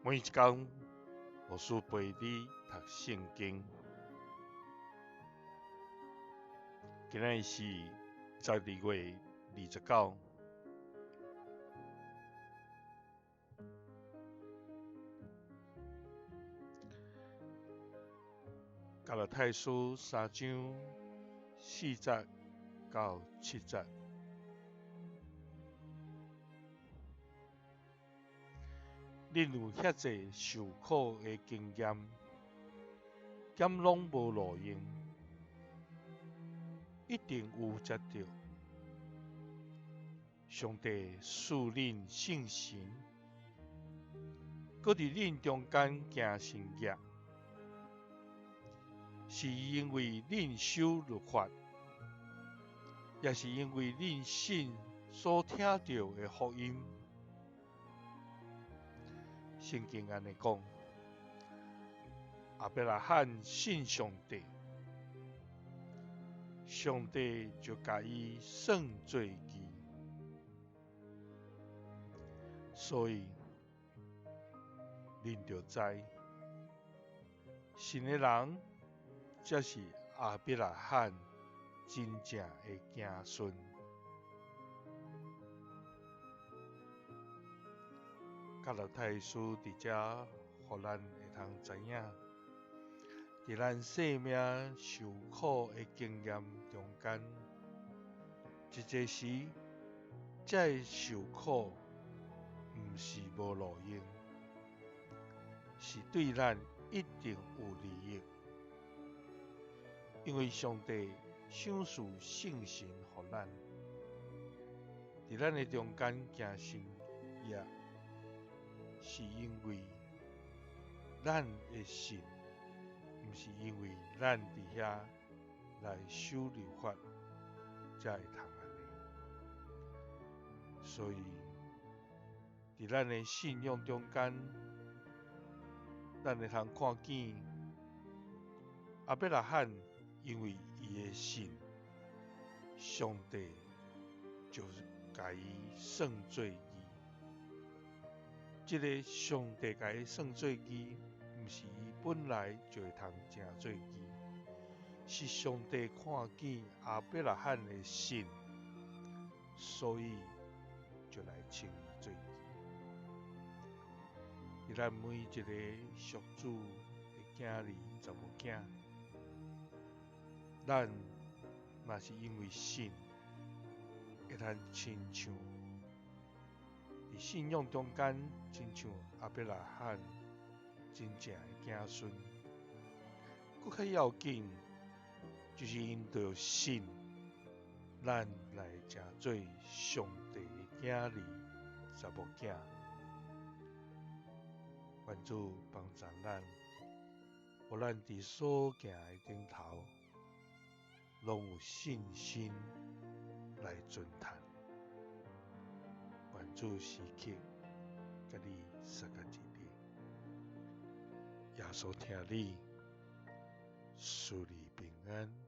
每一工，牧師陪你讀聖經。今仔日是12月29。加拉太書3章4節到7節。恁有遐濟受苦的經驗，敢攏無路用？一定有才對。上帝賜恁聖神，閣佇恁中間行神蹟，是因為恁守律法，抑是因為恁信所聽著的福音？聖經按呢講：亞伯拉罕信上帝，上帝就共伊算做義。所以，恁著知，信的人才是亞伯拉罕真正的子孫。加拉太書佇遮，予咱會通知影，佇咱生命受苦的經驗中間，一濟時，這个受苦毋是無路用，是對咱一定有利益，因為上帝賞賜聖神予咱，佇咱的中間行神蹟。是因為咱的信，毋是因為咱佇遐來守律法，才會通按呢。所以，佇咱的信仰中間，咱會通看見亞伯拉罕因為伊的信，上帝就共伊算做義。這个上帝共伊算做義，毋是伊本來就會通成做義，是上帝看見亞伯拉罕的信，所以就來稱伊做義。佇咱每一个屬主的囝兒、查某囝，咱若是因為信，會通親像佇信仰中間，親像亞伯拉罕真正的子孫，閣較要緊，就是因著信，咱來成做上帝的囝兒、查某囝。願主幫助咱，予咱佇所行的頂頭，攏有信心來尊嘆。願主時刻佮你相佮一日，耶穌疼你，賜你平安。